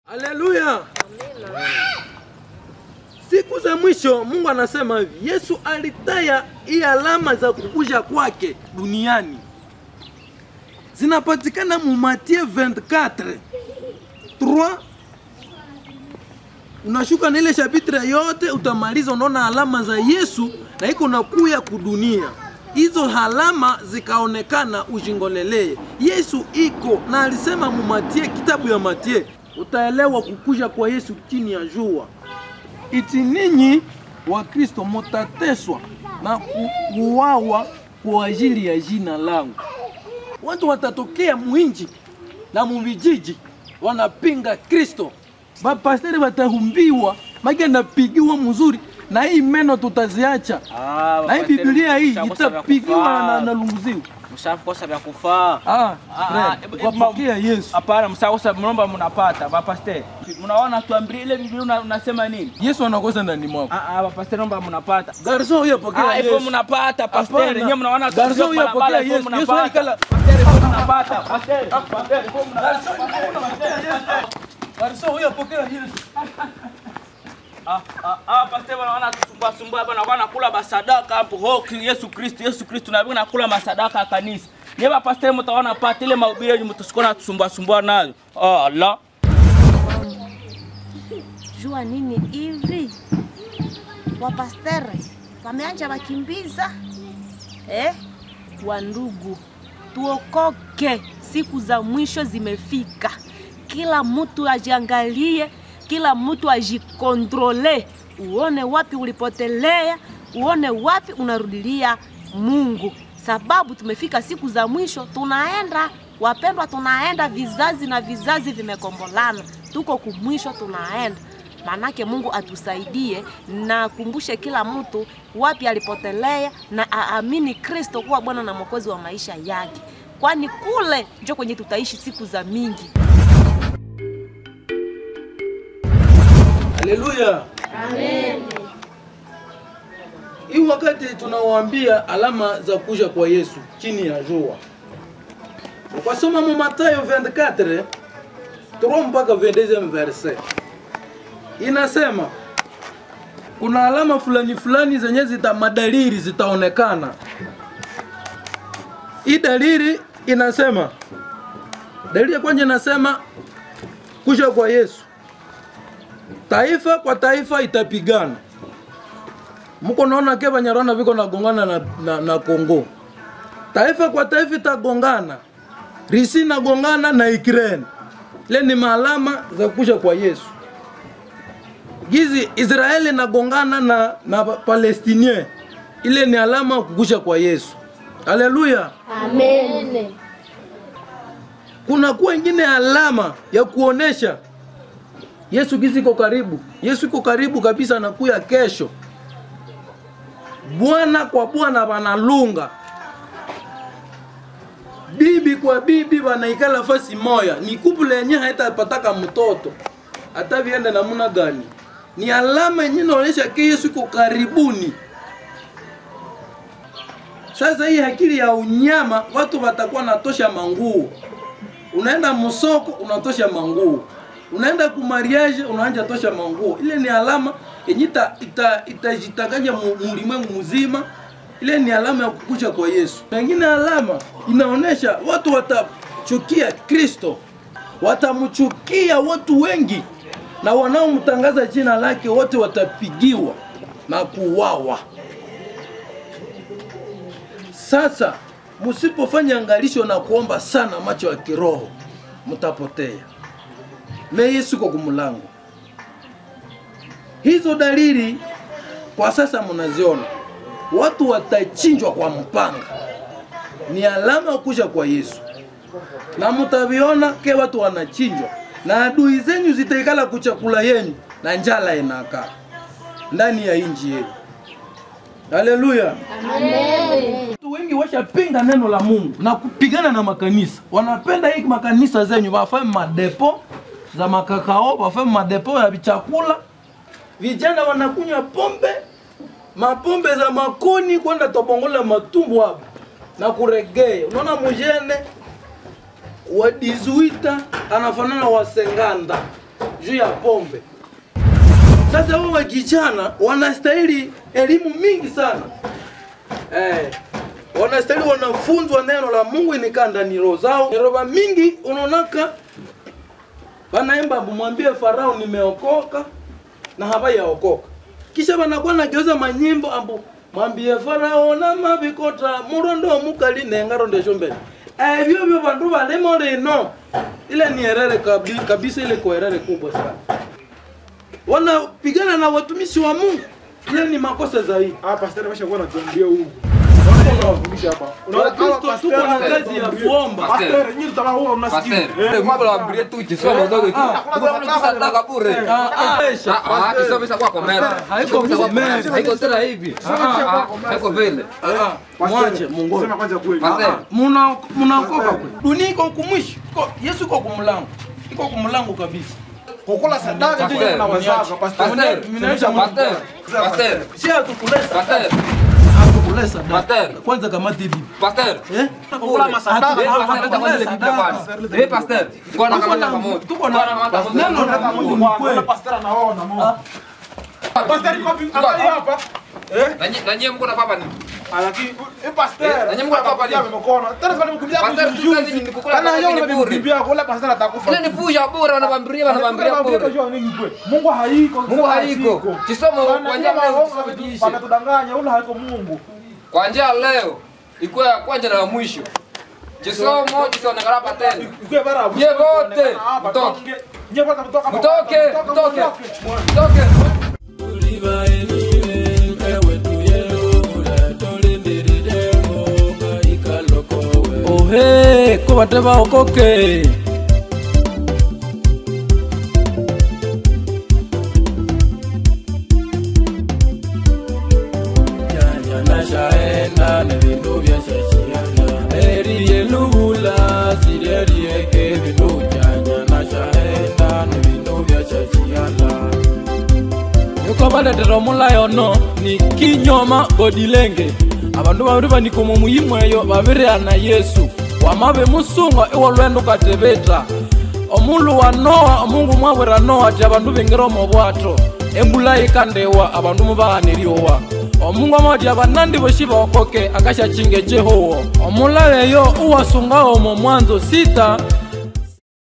Haleluya. Siku za mwisho Mungu anasema hivi, Yesu alitaya hii alama za kukuja kwake duniani. Zinapatikana mu Mathayo 24:3. Unashuka na ile chapitre yote utamaliza, unaona alama za Yesu na iko nakuya kudunia. Hizo alama zikaonekana, ujingolelee. Yesu iko na alisema mu Mathayo, kitabu ya Mathayo, utaelewa kukuja kwa Yesu chini ya jua. Iti ninyi wa Kristo mutateswa na kuuawa kwa ajili ya jina langu. Watu watatokea muinji na muvijiji wanapinga Kristo. Bapasteri watahumbiwa, maki napigiwa mzuri na hii meno tutaziacha. Na hii Biblia hii itapigiwa na lunguziwa. Mshakosa vya kufaa. Kwa Yesu. Hapana, mshakosa mnaomba mnapata, bapasteri. Mnaona tuambie ile Biblia unasema nini? Yesu anakosa ndani mwako. Bapasteri naomba mnapata. Garso huyo pokea Yesu. Ifo mnapata pasteri. Nyinyi mnaona garso huyo pokea Yesu. Yesu alikala pasteri mnapata. Pasteri, pasteri mnapata. Garso huyo pokea Yesu. Pastor bwana anatusumbua sumbua bwana, wanakula masadaka hapo. Ho Yesu Kristo, Yesu Kristo na bwana nakula masadaka ya kanisa. Niba pastor mtaona pata ile mahubiri yenu mtasikona tusumbua sumbua nayo. Allah. Jua nini hivi? Wa pastor wameanza wakimbiza. Wandugu, tuokoke, siku za mwisho zimefika. Kila mtu ajiangalie, kila mtu ajikontrole, uone wapi ulipotelea, uone wapi unarudilia Mungu. Sababu tumefika siku za mwisho, tunaenda wapendwa, tunaenda vizazi na vizazi vimekombolana. Tuko kumwisho tunaenda. Manake Mungu atusaidie na kumbushe kila mtu wapi alipotelea na aamini Kristo kuwa Bwana na Mwokozi wa maisha yake. Kwani kule ndio kwenye tutaishi siku za mingi. Haleluya. Amen. Hii wakati tunawaambia alama za kuja kwa Yesu chini ya jua. Ukasoma mu Mathayo 24:3 mpaka 22 verset. Inasema kuna alama fulani fulani zenye zita madalili zitaonekana. Hii dalili inasema, dalili ya kwanza inasema kuja kwa Yesu. Taifa kwa taifa itapigana. Mko naona ke Banyarwanda biko nagongana na Kongo. Taifa kwa taifa itagongana. Risi nagongana na Ukraine. Le ni maalama za kuja kwa Yesu. Gizi Israeli nagongana na Palestinien. Ile ni alama kukuja kwa Yesu. Haleluya. Amen. Kuna kuwa ingine alama ya kuonesha Yesu gizi iko karibu. Yesu iko karibu kabisa, anakuya kesho. Bwana kwa bwana banalunga. Bibi kwa bibi wanaikala fasi moya. Ni couple yenye haitapataka mtoto. Hata viende namna gani. Ni alama yenye inaonyesha ke Yesu iko karibuni. Sasa hii akili ya unyama, watu watakuwa natosha manguo. Unaenda msoko unatosha manguo. Unaenda ku mariage unaanza tosha manguo. Ile ni alama yenye itajitanganya mulimwengu mzima. Ile ni alama ya kukuja kwa Yesu. Nyingine alama inaonesha watu watachukia Kristo. Watamchukia watu wengi na wanaomtangaza jina lake wote watapigiwa na kuuawa. Sasa msipofanya angalisho na kuomba sana macho ya kiroho, mtapotea. Me Yesu kwa kumulango. Hizo dalili kwa sasa mnaziona. Watu watachinjwa kwa mpanga. Ni alama kuja kwa Yesu. Na mtaviona ke watu wanachinjwa. Na adui zenyu zitaikala kuchakula yenu na njala inakaa ndani ya inji yenu. Haleluya. Amen. Watu wengi washapinga neno la Mungu na kupigana na makanisa. Wanapenda hii makanisa zenyu wafanye madepo za makakao, wafanye madepo ya chakula. Vijana wanakunywa pombe, mapombe za makoni kwenda tobongola matumbo hapo na kuregea. Unaona mujene wa 18 anafanana wa senganda. juu ya pombe. Sasa wao kijana wanastahili elimu mingi sana. Wanastahili wanafunzwa neno la Mungu inikaa ndani roho zao. Roba mingi unaonaka banaimba bumwambie Farao nimeokoka na habayaokoka. Kisha banakuwa nageuza manyimbo ambu mwambie Farao na mabikota murondo mukali nengaro ndesho mbele. Ebyo byo bandu balemo leno. Ile ni erere kabisa, ile kwa erere kubwa sana. Wanapigana na watumishi wa Mungu. Ile ni makosa zaidi. Pastor ameshakuwa anatuambia huko. Wanafundisha hapa. Wakristo tuko na kazi ya kuomba. Pastor, nyinyi tutawaua mnasikia. Pastor, Mungu anawaambia tu chisoma ndogo tu. Sadaka bure. Kisoma kwa commerce. Haiko commerce. Haiko tena hivi. Haiko vile. Mwache Mungu. Sema kwanza kweli. Mnaokoka kweli. Dunia iko kumwisho. Yesu iko kumlango. Iko kumlango kabisa. Kukula sadaka ndio na wazaka pastor. Pastor. Si atukulesa. Pastor. Atukulesa. Pastor. Kwanza kama bibi. Pastor. Kukula masadaka. Eh pastor. Kwa na kama pamoja. Tuko na neno la Mungu ni kweli. Pastor anaona Mungu. Pastor iko angalia hapa. Na nyie mko na papa nini? Lakini pastor. Na nyie mko na papa nini? Mkono. Tena sasa nimkumbia juzi. Kana yeye unamkimbia kula pastor atakufa. Ile ni fuja bora wanabambiria bora. Mungu haiko. Mungu haiko. Kisomo kwa njia leo tusijiishe. Wanatudanganya ule haiko Mungu. Kwa njia leo ikuwa ya kwanza na ya mwisho. Kisomo kisionekana hapa tena. Ikuwa bara. Nyie wote mtoke. Nyie wote mtoke. Mtoke, mtoke. Mtoke. Ohe, ko bateba okoke. Janya na shaenda ne bindu bya shashiana. Eriye lubula sireriye ke bindu janya na shaenda ne bindu bya shashiana. Yuko baletera omulayo ni kinyoma godilenge. Abandu babiri banikoma omuyimweyo babireana Yesu. Wamabe musunga iwolwendo katebeta. Omulu wa Noa, Mungu mwawera Noa ati abandu bengira omu bwato. Embula ikandewa abandu mubahaniriowa. Omungu amati abanandi boshi baokoke akasha chinge chehowo. Omulaleyo uwasunga omo Mwanzo 6